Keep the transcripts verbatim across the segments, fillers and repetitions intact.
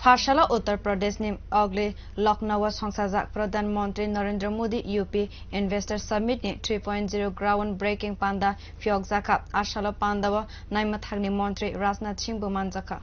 Pharsalo Uttar Pradeshni ogli Lucknow-o songsajak Pradhan Mantri Narendra Modi U P Investor Summit-ni three point zero ground breaking panda phiyokjakha. A salo pandao naimwthangni Mantri Rajnath Singh bo manjakha.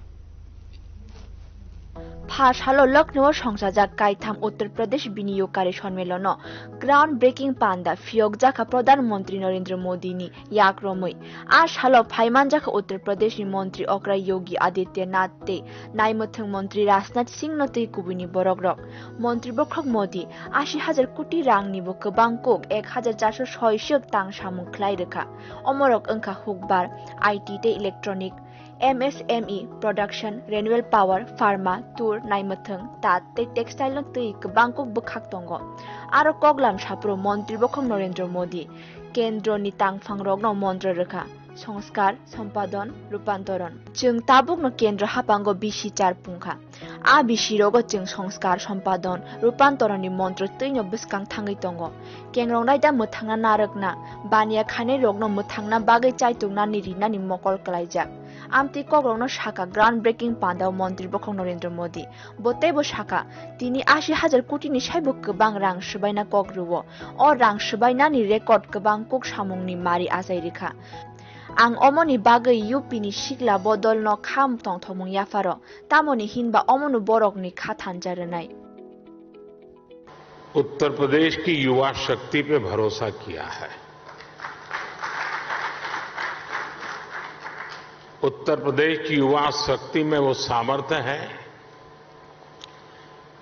Pharsalo Lucknow-o songsajak kaitham Uttar Pradesh Biniyogkari Sonmelono ground breaking panda phiyokjakha Pradhan Mantri Narendra Modi-ni yakromwi. A salo phaimanjakha Uttar Pradeshni Mantri okra Yogi Adityanath tei naimwthwng Mantri Rajnath Singhno tei kubuini borokrok. Mantri bokhok Modi asi hajar koti rangnibo kwbang kuk ek hajar charso soi suk tang samung khlai rwkha. Omorok wngkha hukbar, I T tei electronic, M S M E, production, renewable power, pharma, tour, naimwthwng, tat tei textile-no twi kwbang kuk bwkhak tongo. Aro koklam saphuru Mantri bokhok Narendra Modi kendroni tangphangrokno montro rwkha, Songskar, Sompadon, Rupantoron. Chwng tabukno kendro haphango bisi char pungkha. A bisirogo chwng Songskar, Sompadon, Rupantoronni montro twino bwskang thangwi tongo. Kengrok naida mwthangna narwkna, baniya khainairokno mwthangna bagwi chaituknani rinani mokol klaijak. Amtwi kokrokno sakha ground breaking pandao Mantri bokhok Narendra Modi. Bo teibo sakha, tini asi hajar kotini saibo kwbang rang swbaina kok rwo. O rang swbainani record kwbang kuk samungni mari achai rwkha. Ang omoni bagwi U P ni sikla bodolno kham tongthokmung yapharo, tamoni hinba omono borokni kha thanja rwnai. Uttar प्रदेश की युवा शक्ति पे भरोसा किया है। उत्तर प्रदेश की युवा शक्ति में वो सामर्थ्य है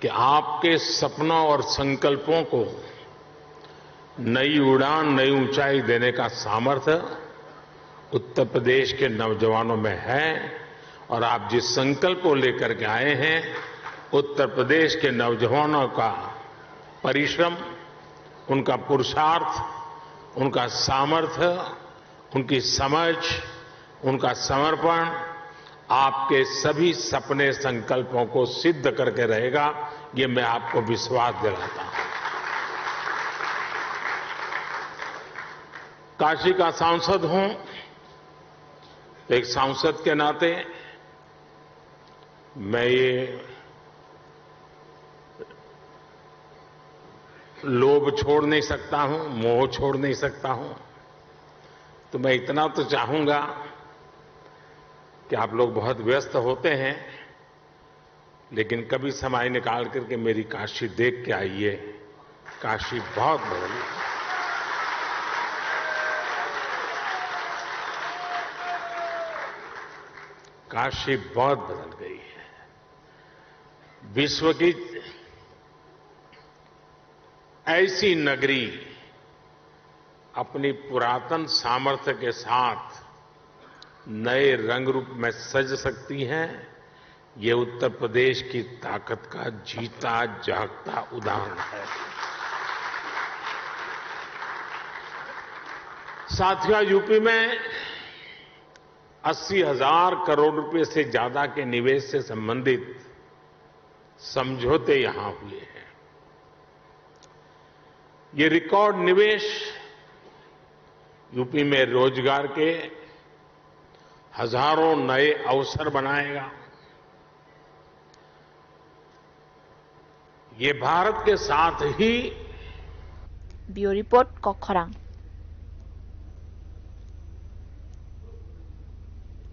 कि आपके सपनों और संकल्पों को नई उड़ान, नई ऊंचाई देने का सामर्थ्य उत्तर प्रदेश के नौजवानों में है। और आप जिस संकल्प को लेकर के आए हैं, उत्तर प्रदेश के नौजवानों का परिश्रम, उनका पुरुषार्थ, उनका सामर्थ्य, उनकी समझ, उनका समर्पण आपके सभी सपने, संकल्पों को सिद्ध करके रहेगा, ये मैं आपको विश्वास दिलाता हूं। काशी का सांसद हूं, तो एक सांसद के नाते मैं ये लोभ छोड़ नहीं सकता हूं, मोह छोड़ नहीं सकता हूं। तो मैं इतना तो चाहूंगा कि आप लोग बहुत व्यस्त होते हैं, लेकिन कभी समय निकाल करके मेरी काशी देख के आइए। काशी बहुत बदल गई है। काशी बहुत बदल गई है। विश्व की ऐसी नगरी अपनी पुरातन सामर्थ्य के साथ नए रंग रूप में सज सकती है, ये उत्तर प्रदेश की ताकत का जीता जागता उदाहरण है। साथियों, यूपी में अस्सी हजार करोड़ रुपए से ज्यादा के निवेश से संबंधित समझौते यहां हुए हैं। ये रिकॉर्ड निवेश यूपी में रोजगार के हजारों नए अवसर बनाएगा। ये भारत के साथ ही Bureau Report, Kokkhorang.